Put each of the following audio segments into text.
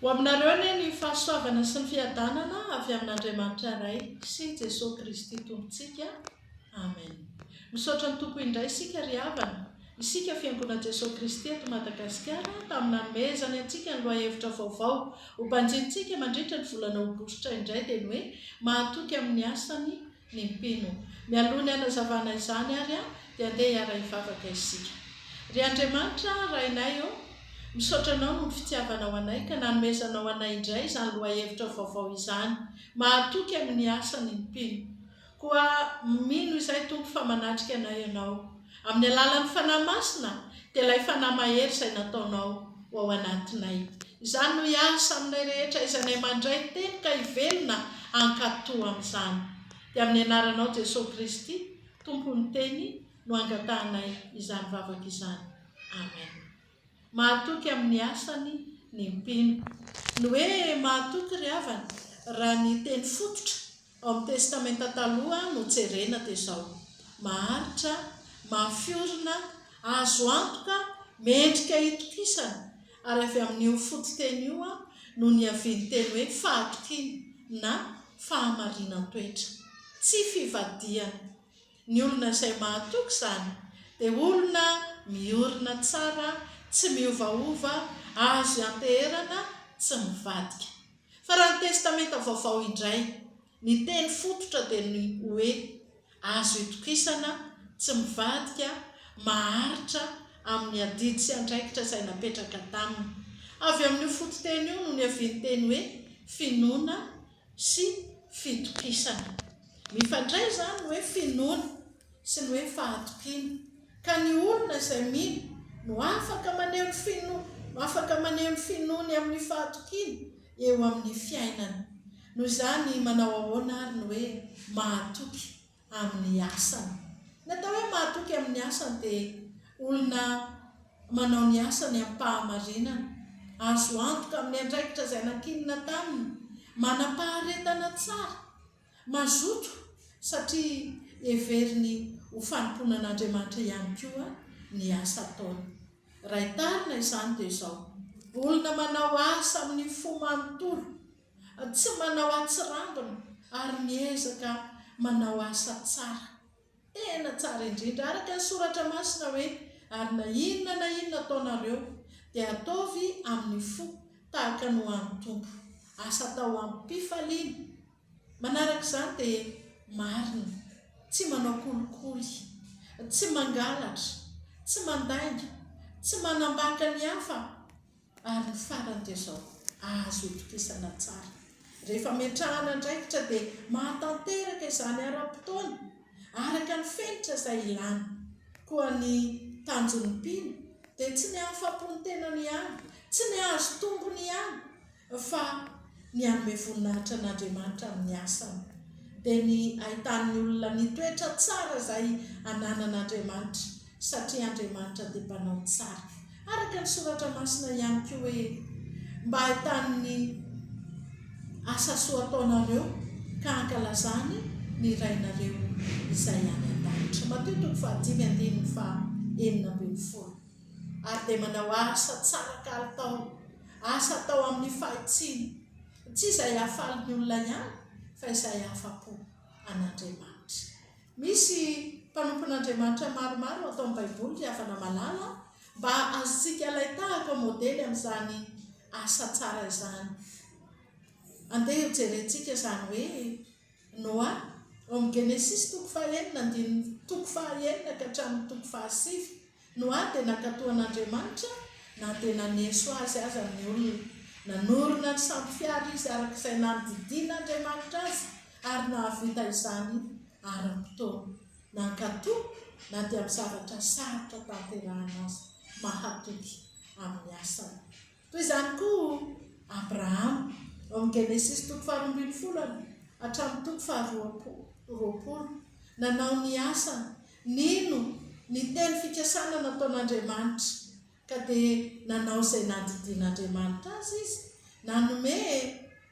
Ho aminareo anie ny fahasoavana sy ny fiadanana avy amin'Andriamanitra Ray sy Jesoa Kristy Tompontsika. Amen. Misaotra ny Tompo indray isika ry havana, isika Fiangonan'i Jesoa Kristy eto Madagasikara tamin'ny nanomezany antsika ny lohahevitra vaovao ho banjinintsika mandritra ny volana aogositra indray dia ny hoe mahatoky amin'ny asany ny mpino. Mialoha ny hanazavana izany ary dia andeha hiara-hivavaka isika. Ry Andriamanitra Rainay ô, misaotra Anao noho ny fitiavanao anay ka nanomezanao anay indray izany lohahevitra vaovao izany, mahatoky amin'ny asany ny mpino. Koa mino izahay Tompo fa manatrika anay Ianao. Amin'ny alalan'ny Fanahy Masina, dia ilay Fanahy mahery izay nataonao ho ao anatinay. Izany no hiasa aminay rehetra izanay mandray ny Teny ka hivelona hankatò amin'izany. Dia amin'ny Anaranao Jesoa Kristy, Tompon'ny Teny, no angatahanay izany vavaka izany. Amen. Mahatoky amin'ny asany ny mpino. Ny hoe mahatoky ry havana, raha ny teny fototra Ao amin'ny Testamenta Taloha no jerena dia izao, maharitra, mafy orina, azo antoka, mendrika hitokisana, ary avy amin'io fototeny io no niavian'ny teny hoe fahatokiana na fahamarinan-toetra. Tsy fivadihana. Ny olona izay mahatoky izany dia olona miorina tsara, tsy miovaova, azo ianteherana, tsy mivadika. Fa raha ny Testamenta Vaovao indray, ny teny fototra dia ny hoe azo itokisana, tsy mivadika, maharitra amin'ny adidy sy andraikitra izay napetraka taminy. Avy amin'io fototeny io no niavian'ny teny hoe finoana sy fitokisana. Mifandray izany ny hoe finoana sy ny hoe fahatokiana. Ka ny olona izay mino no afaka maneho ny fino afaka maneho ny finoany amin'ny fahatokiana eo amin'ny fiainany. Noho izany manao ahoana ary ny hoe mahatoky amin'ny asany? Ny atao hoe mahatoky amin'ny asany dia olona manao ny asany amim-pahamarinana, azo antoka amin'ny andraikitra izay nankinina taminy, manam-paharetana tsara, Mazoto satria heveriny ho fanompoana an'Andriamanitra ihany koa ny asa ataony. Raha hitarina izany dia izao, olona manao asa amin'ny fo manontolo, tsy manao atsirambina ary miezaka manao asa tsara. Tena tsara indrindra, araka ny Soratra Masina hoe, Ary na inona na inona ataonareo, dia ataovy amin'ny fo tahaka ny ho an'ny Tompo. Asa atao amim-pifaliana. Manaraka izany dia marina, tsy manao kolikoly, tsy mangalatra, tsy mandainga, tsy manambaka ny hafa, Ary ny farany dia izao, azo itokisana tsara. Rehefa ametrahana andraikitra dia mahatanteraka izany ara-potoana, araka ny fenitra izay ilàna. Koa ny tanjon'ny mpino dia tsy ny hahafapo ny tenany ihany, tsy ny hahazo tombony ihany, fa ny hanome voninahitra an'Andriamanitra amin'ny asany. Dia ny ahitan'ny olona ny toetra tsara izay ananan'Andriamanitra, satria Andriamanitra dia mpanao tsara. Araka ny Soratra Masina ihany koa hoe, Mba ahitan'ny asa soa ataonareo ka hankalazany ny Rainareo izay any an-danitra. Matio toko fahadimy andininy faha 16. Ary dia manao asa tsara kalitao, asa atao amin'ny fahitsiana, tsy izay hahafaly ny olona ihany fa izay hahafa-po an'Andriamanitra. Misy mpanompon'Andriamanitra maromaro ato amin'ny Baiboly ry havana malala mba azontsika alain-tahaka ho modely amin'izany asa tsara izany. Andeha hojerentsika izany hoe Noa, ao amin'ny Genesisy toko fahenina andininy toko fahaenina ka hatramin'ny toko fahasivy. Noa dia nankatò an'Andriamanitra na dia naneso azy aza ny olona. Nanorina ny sambo fiara izy araka izay nandidian'Andriamanitra azy ary nahavita izany ara-potoana. Nankatò na dia amin'ny zavatra sarotra tanterahina aza. Mahatoky amin'ny asany. Toy izany koa Abrahama, ao amin'ny Genesisy toko faharoambinifolo hatramin'ny toko faharoapolo. Nanao ny asany, nino ny teny fikasana nataon'Andriamanitra, ka dia nanao izay nandidian'Andriamanitra azy izy, nanome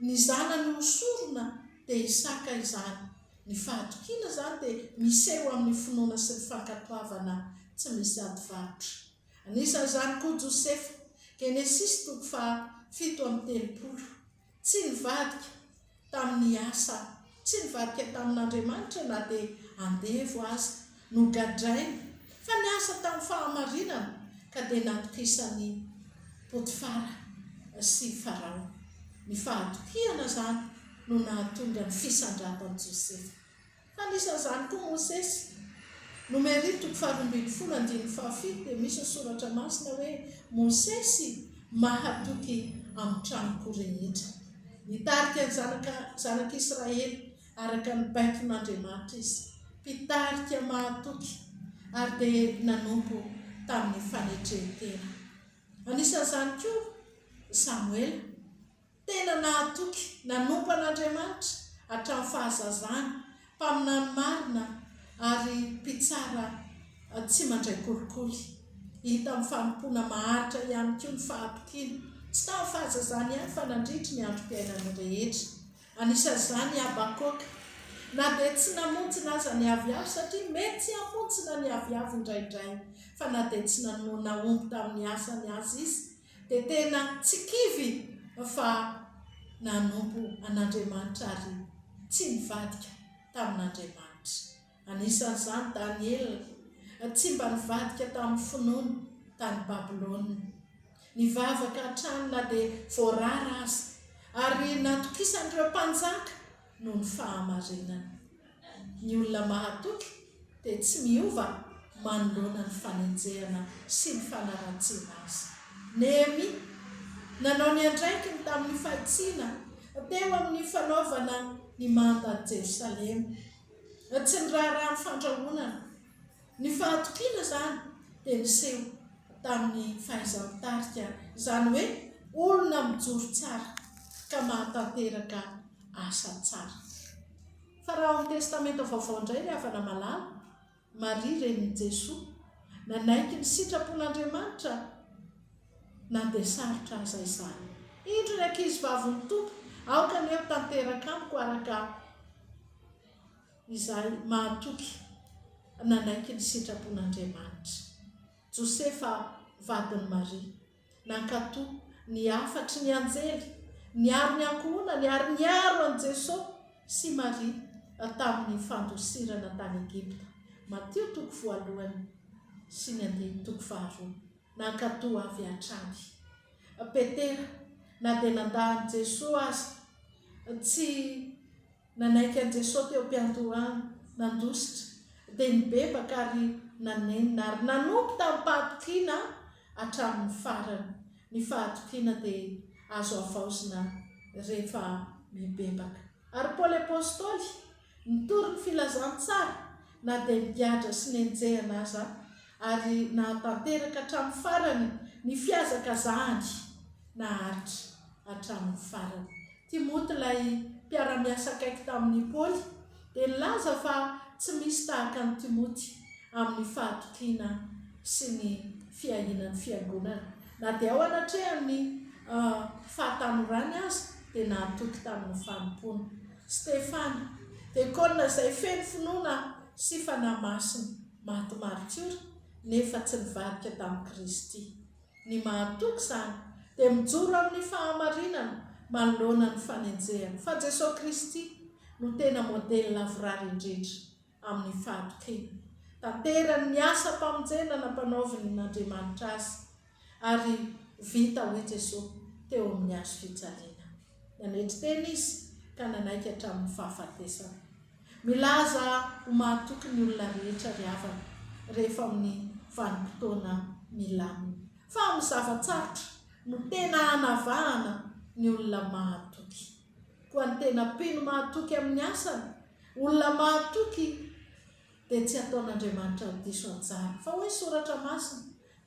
ny zanany ho sorona, dia Isaka izany. Ny fahatokiana izany dia miseho amin'ny finoana sy ny fankatoavana tsy misy ady varotra. Anisan'izany koa Josefa. Genesisy toko faha 37. Tsy nivadika tamin'ny asa, tsy nivadika tamin'Andriamanitra na dia andevo aza, nogadraina, fa niasa tamin'ny fahamarinana ka dia natokisan'i Potifara sy Farao. Ny fahatokiana izany no nahatonga ny fisandratan'i Josefa. Anisan'izany koa Mosesy. Nomery toko faharoambinifolo andininy fahafito dia misy ny soratra masina hoe Mosesy mahatoky amin'ny tranoko rehetra. Nitarika ny zanaka zanak'Israely araka ny baikon'Andriamanitra izy. Mpitarika mahatoky ary dia nanompo tamin'ny fanetren-tena. Anisan'izany koa Samoela. Tena nahatoky, nanompo an'Andriamanitra hatramin'ny fahazazany, mpaminany marina ary mpitsara tsy mandray kolikoly. Hita amin'ny fanompoana maharitra ihany koa ny fahatokiana, tsy tamin'ny fahazazany ihany fa nandritry ny androm-piainany rehetra. Anisan'izany i Habakoka. Na dia tsy namontsina aza ny aviavy, satria mety tsy hamontsina ny aviavy indraindray, fa na dia tsy nahomby tamin'ny asany aza izy, dia tena tsy kivy fa nanompo an'Andriamanitra ary tsy nivadika tamin'Andriamanitra. Anisan'izany Daniela, tsy mba nivadika tamin'ny finoany tany Babylona. Nivavaka hatrany na dia voarara aza, ary natokisan'ireo mpanjaka noho ny fahamarinany. Ny olona mahatoky dia tsy miova manoloana ny fanenjehana sy ny fanaratsiana azy. Nehemia, nanao ny andraikiny tamin'ny fahitsiana teo amin'ny fanaovana ny mandan'i Jerosalema. Tsy niraharaha ny fandrahonana. Ny fahatokiana izany dia niseho tamin'ny fahaiza-mitarika, izany hoe olona mijoro tsara ka mahatanteraka asa tsara. Fa raha ao amin'ny Testamenta Vaovao indray ry havana malala, Maria renin'i Jesoa, nanaiky ny sitrapon'Andriamanitra na dia sarotra aza izany. Indro ny ankizivavin'ny Tompo, aoka anie ho tanteraka amiko araka izay mahatoky nanaiky ny sitrapon'Andriamanitra. Josefa vadin'i Maria, nankatò ny hafatry ny anjely, niaro ny ankohonany ary niaro an'i Jesoa sy Maria tamin'ny fandosirana tany Egypta. Matio toko voalohany sy ny andininy toko faharoa. Nankatò avy hatrany. Petera, na dia nandà an'i Jesoa aza, tsy. Nanaiky an'i Jesoa teo am-piandohana, nandositra, dia nibebaka ary nanenina ary nanompo tamim-pahatokiana hatramin'ny farany. Ny fahatokiana dia azo havaozina rehefa mibebaka. Ary Paoly Apostoly nitory ny filazantsara na dia nigadra sy nenjehina aza ary nahatanteraka hatramin'ny farany ny fihazakazahany naharitra hatramin'ny farany. Timoty ilay mpiara-miasa akaiky tamin'i Paoly dia nilaza fa tsy misy tahaka an'i Timoty amin'ny fahatokiana sy ny fiahiana ny fiangonana. Na dia ao anatrehan'ny fahatanorany aza dia nahatoky tamin'ny fanompoana. Stefana, diakona izay feno finoana sy fanahy masina, maty maritiora nefa tsy nivadika tamin'i Kristy. Ny mahatoky izany dia mijoro amin'ny fahamarinana manoloana ny fanenjehana, fa Jesoa Kristy no tena modely lavorary indrindra amin'ny fahatokiana. Tanterany ny asam-pamonjena nampanaovin'Andriamanitra Azy, ary vita hoy Jesoa teo amin'ny hazo fijaliana. Nanetry tena Izy ka nanaiky hatramin'ny fahafatesana. Milaza ho mahatoky ny olona rehetra ry havana rehefa amin'ny vanim-potoana milamina. Fa amin'ny zava-tsarotra no tena hanavahana ny olona mahatoky. Koa ny tena mpino mahatoky amin'ny asany, olona mahatoky dia tsy ataon'Andriamanitra ho diso anjara. Fa hoy ny Soratra Masina,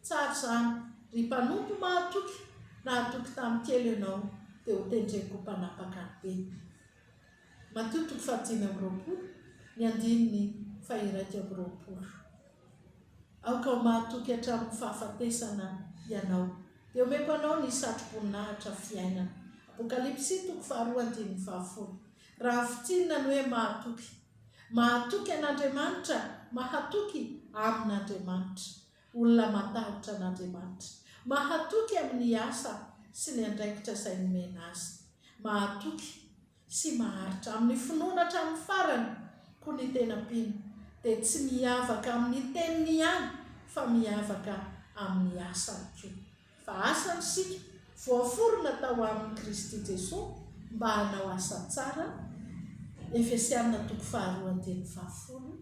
Tsara izany, ry mpanompo mahatoky, nahatoky tamin'ny kely ianao, dia hotendreko ho mpanapaka ny be. Matio toko faha-25, ny andininy faha-21. Aoka ho mahatoky hatramin'ny fahafatesana ianao, dia omeko anao ny satroboninahitra fiainana. Apokalypsy toko faharoa andininy fahafolo. Raha fintinina ny hoe mahatoky. Mahatoky an'Andriamanitra, mahatoky amin'Andriamanitra. Olona matahotra an'Andriamanitra. Mahatoky amin'ny asa. sy ny andraikitra izay nomena azy. Mahatoky sy maharitra amin'ny finoana hatramin'ny farany koa ny tena mpino dia tsy miavaka amin'ny teniny ihany fa miavaka amin'ny asany koa. Fa asany isika, voaforona tao amin'i Kristy Jesoa mba hanao asa tsara, Efesiana toko faharoa andininy fahafolo,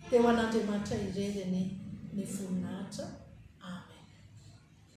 dia ho an'Andriamanitra irery anie ny voninahitra.